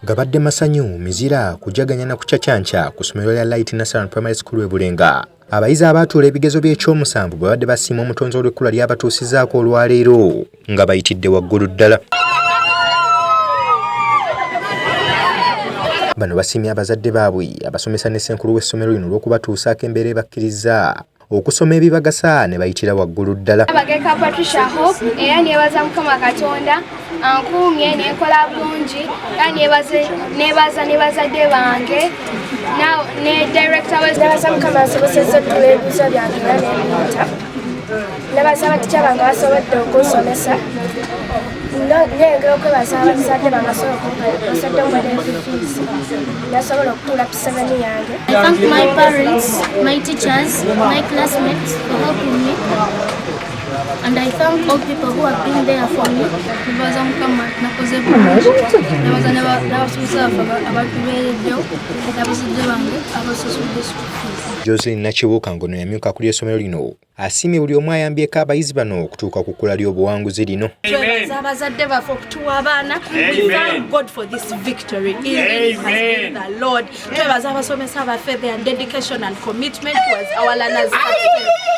Gabadde masanyu, mizira, kujaganya na kucacanca ku ssomero lya Light National Primary School e Bulenga. Abayizi abaatuula ebigezo by'ekyomusanvu bwe babadde basiima omutonzi olw'ekkula ly'abatuusizzaako olwaleero nga bayitidde waggulu ddala. Bano basiimye abazadde baabwe, abasomesa ne ssenkulu w'essomero lino olw'okubatuusaako embeera ebakkirizza okusoma ebibagasa ne bayitira waggulu ddala. Bageka Patricia Hope era nebaza Mukama Katonda ankuumye nenkola bulungi era nebaza ne bazadde bange ne director we. Nebaza Mukama ansobosezza ottula ebibuuzo byange era nembiyita. Nebaza batikya bange basobodde okunsomesa. Neyongera okwebaza abazadde bange basobodde okumpalira fees nasobola okutuula P7 yange. I thank my parents, my teachers, my classmates for helping me. And I thank all people who have been there for me. Nebaza Mukama nakoze bulungi. Nebaza n'abasomesa baffe abatubeereddewo n'abazadde bange abasasudde school fees. Joseline Nakibuuka ng'ono yamyuka akulira essomero lino asiimye buli omu ayambyeko abayizi bano okutuuka ku kkula ly'obuwanguzi lino. Twebaza abazadde baffe okutuwa abaana. We thank God for this victory. It has been the Lord. Twebaza abasomesa baffe, their dedication and commitment towards our learners' success.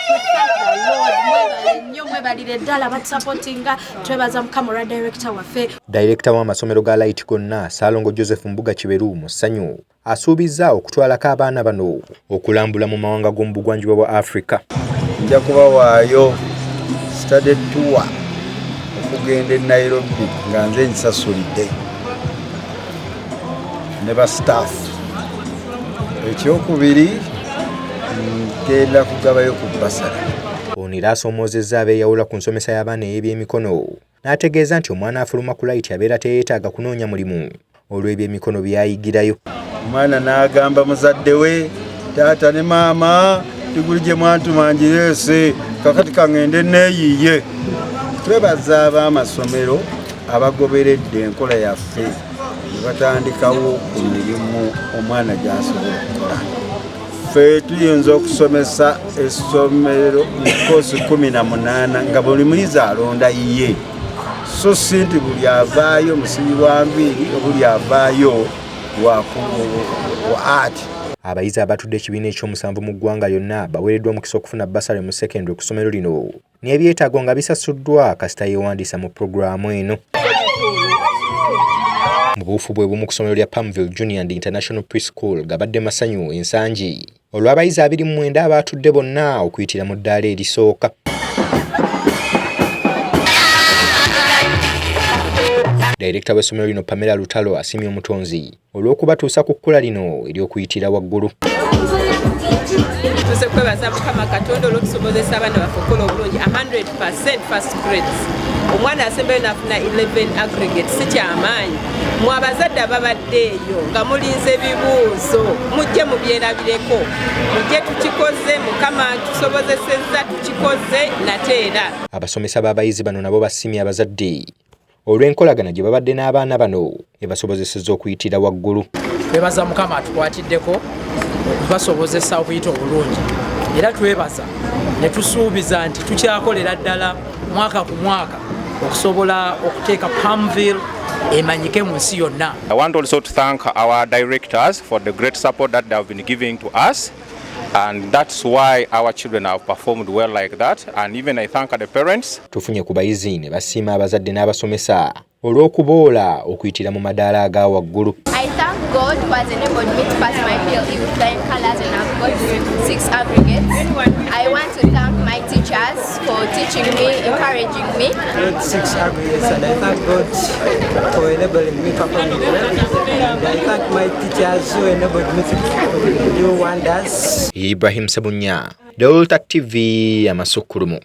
We thank the Lord. Mwebale nnyo, mwebalire ddala batusupportinga. Twebaza Mukama olwa director waffe. Dayirekita w'amasomero ga Light gonna, Ssaalongo Joseph Mbuga Kiberu mu ssanyu asuubizza okutwalako abaana bano okulambula mu mawanga g'omu bugwanjuba bwa Afrika. Nja kubawaayo study tour okugenda e Nairobi nga nze nsasulidde ne ba staff. Ekyokubiri, ngenda kugabayo ku bursary. Ono era asoomoozezza abeeyawula ku nsomesa y'abaana ey'ebyemikono n'ategeeza nti omwana afuluma ku Light abeera teyeetaaga kunoonya mulimu olw'ebyemikono by'ayigirayo. Omwana n'agamba muzadde we, taata ne maama, diguli gye mwantuma ngireese, kakati kaŋŋende neeyiye. Twebaza ab'amasomero abagoberedde enkola yaffe ne batandikawo ku mirimu omwana gy'asobola okukola. Ffe tuyinza okusomesa essomero koosi 18 nga buli muyizi alonda ye, so si nti buli avaayo musibi wa nviiri, buli avaayo wa art. Abayizi abatudde ekibiina ekyomusanvu mu ggwanga lyonna baweereddwa omukisa okufuna bursary mu secondary ku ssomero lino n'ebyetaago nga bisasuddwa kasita yeewandiisa mu pulogulaamu eno. Mu buufu bwe bumu ku ssomero lya Palmville Junior and International Preschool gabadde masanyu ensangi olw'abayizi 29 abaatudde bonna okuyitira mu ddaala erisooka. Dayirekita w'essomero lino Pamela Lutalo asiimye omutonzi olw'okubatuusa ku kkula lino ery'okuyitira waggulu. Tuze kwebaza Mukama Katonda olw'okusobozesa abaana baffe okukola obulungi 100% first grades. Omwana asembayo n'afuna 11 aggregate, si kyamaanyi. Mwe abazadde ababadde eyo nga mulinze ebibuuzo, mujje mubyerabireko, mujje tukikoze, Mukama tusobozesezza tukikoze nate era. Abasomesa b'abayizi bano nabo basiimye abazadde olw'enkolagana gye babadde n'abaana bano ebasobozesezza okuyitira waggulu. Twebaza Mukama atukwatiddeko okubasobozesa okuyita obulungi, era twebaza ne tusuubiza nti tukyakolera ddala mwaka ku mwaka okusobola okuteeka Palmville emanyike mu nsi yonna. I want also to thank our directors for the great support that they have been giving to us, and that's why our children have performed well like that. And even I thank the parents. Tufunye ku bayizi ne basiima abazadde n'abasomesa olw'okuboola okuyitira mu madaala aga waggulu. I thank God who has enabled me to pass my PLE with flying colors and I've got 6 aggregates. I want to thank my teachers for teaching me, encouraging me. I got 6 aggregates and I thank God for enabling me perform well. And I thank my teachers who enabled me to do wonders. Ibrahim Sebunya, Delta TV, Amasukkulumu.